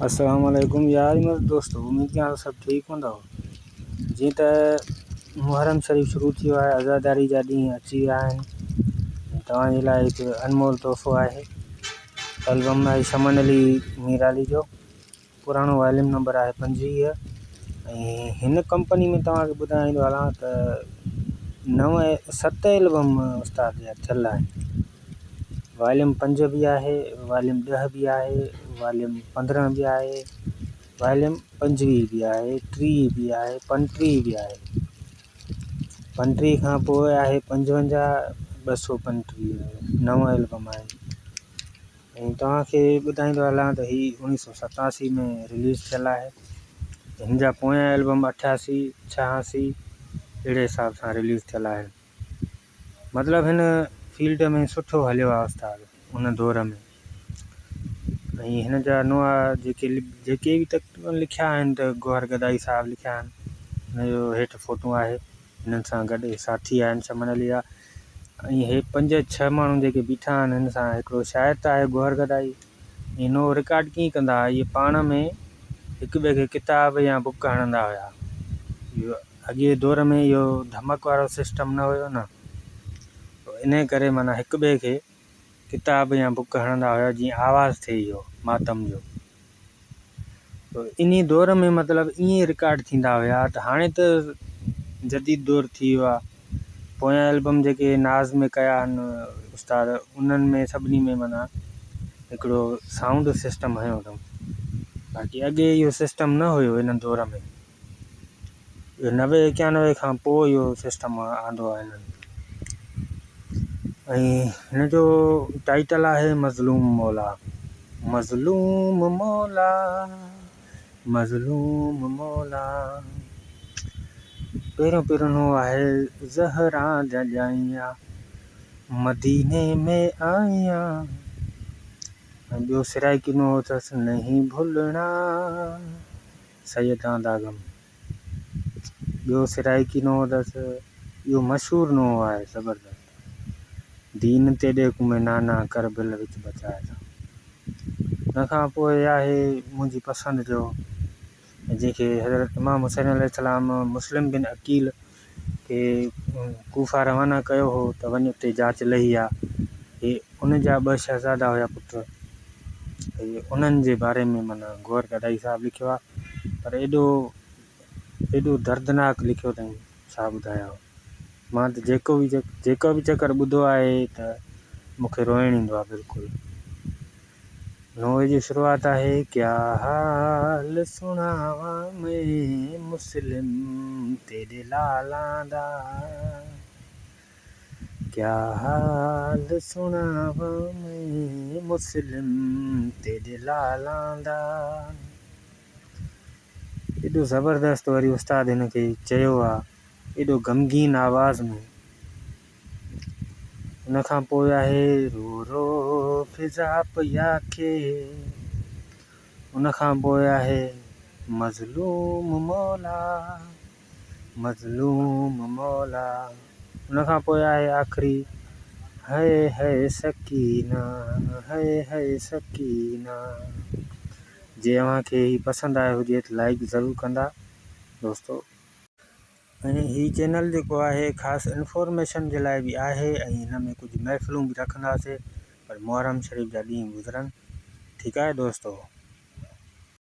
السلام عليڪم يار مس دوستو اميد ڪيان ٿو سڀ ٺيڪ هوندؤ. جيئن ته محرم شريف شروع ٿي ويو آهي، عزاداري جا ڏينهن اچي ويا آهن، توهان جي لاء هڪ انمول تحفو آهي. البم آهي شمن علي ميرالي جو، پراڻو واليوم نمبر آهي 25 ۽ هن ڪمپني ۾ توهان کي ٻڌائيندو هلان ته نو ست البم استاد جا ٿيل آهن. واليوم 5 به آهي، واليوم 10 به آهي، واليوم 15 به آهي، واليوم 25 به آهي، 30 به آهي، 35 به آهي. 35 کان پوء آهي 55، 235، نو البم آهن. ۽ توهان کي ٻڌائيندو هلان ته هي 1987 ۾ رليز ٿيل آهي. هن جا پويان البم 88، 86 اهڙي حساب سان رليز ٿيل آهن. مطلب هن فيلڊ ۾ سٺو هليو آ استاد ان دور ۾. ۽ هن جا نوحا جيڪي جيڪي به تقريبن لکيا آهن ته گوهر گدائي صاحب لکيا آهن. هن جو هيٺ فوٽو آهي هنن سان گڏ ساٿي آهن شمن علي جا. ۽ هي پنج ڇهه ماڻهو جيڪي بيٺا آهن هن سان هڪڙو شاعر ته آهي گوهر گدائي. ۽ نوحو رڪارڊ ڪيئن ڪندا هئا، اهي پاڻ ۾ هڪ ٻئي کي ڪتاب يا بڪ هڻندا هيا. اهو اڳي دور ۾ اهو ڌمڪ وارو سسٽم نه هيو نه، انهي ڪري معنيٰ هڪ ٻئي کي ڪتاب يا بڪ هڻندا هيا جيئن آواز ٿئي اهو ماتم جو. انهي دور ۾ مطلب ائين رڪارڊ ٿيندا هيا ته هاڻي ته جديد دور ٿي ويو آهي. پويان البم جيڪي ناز ۾ ڪيا آهن استاد انهن ۾ سڀني ۾ معنيٰ هڪڙو سائونڊ سسٽم هنيو اٿئون. باقي اڳي اهو سسٽم نه هيو ان دور ۾. اهو 90 91 کان پوء اهو سسٽم آندو آهي هنن. ۽ هن جو ٽائيٽل آهي مظلوم مولا. مظلوم مولا مظلوم مولا. پهريون پهريون نوحو آهي زهرا جا ڄائيان مديني ۾ آئيان. ۽ ٻيو سرائيڪي نوحو اٿس نهين ڀلڻا سيدان دا غم. ٻيو سرائيڪي نوحو اٿس، اهو مشهور نوحو آهي زبردست. دين تيڏي ڪون مين نانا ڪربل وچ بچاء سان. ان کان پوء آهي منهنجي پسند جو، جنهن کي حضرت امام حسين عليه السلام مسلم بن عقيل کي ڪوفه روانا ڪيو هو ته وڃ اتي جاچ لهي آ. هي ان جا ٻه شهزادا هيا پٽ. هي انهن جي باري ۾ معنيٰ گوهر گدائي صاحب لکيو آ پر ايڏو ايڏو دردناڪ لکيو اٿائين ڇا ٻڌايانو. مان ته جيڪو به جيڪو به چڪر ٻڌو آهي ته مون کي روئڻ ايندو آ بلڪل. نوحي جي شروعات آهي ڪيا حال سڻاوان مين مسلم تيڏي لالان دا، ڪيا حال سڻاوان مين مسلم تيڏي لالان دا. ايڏو زبردست وري استاد هن کي چيو آ ايڏو غمگين آواز ۾. ان کان پوء آهي رو رو فضا پئي آکي. ان کان پوء آهي مظلوم مولا مظلوم مولا. ان کان پوء آهي آخري هئي هئي سڪينه هئي هئي سڪينه. جي اوهان کي هي پسند آيو هجي ته لائيڪ ضرور ڪندا دوستو. ۽ هي چينل جيڪو آهي خاص انفارميشن جي لاء به آهي ۽ هن ۾ ڪجهه محفلون به رکنداسي پر محرم شريف جا ڏينهن گذرن ٺيڪ آهي دوستو.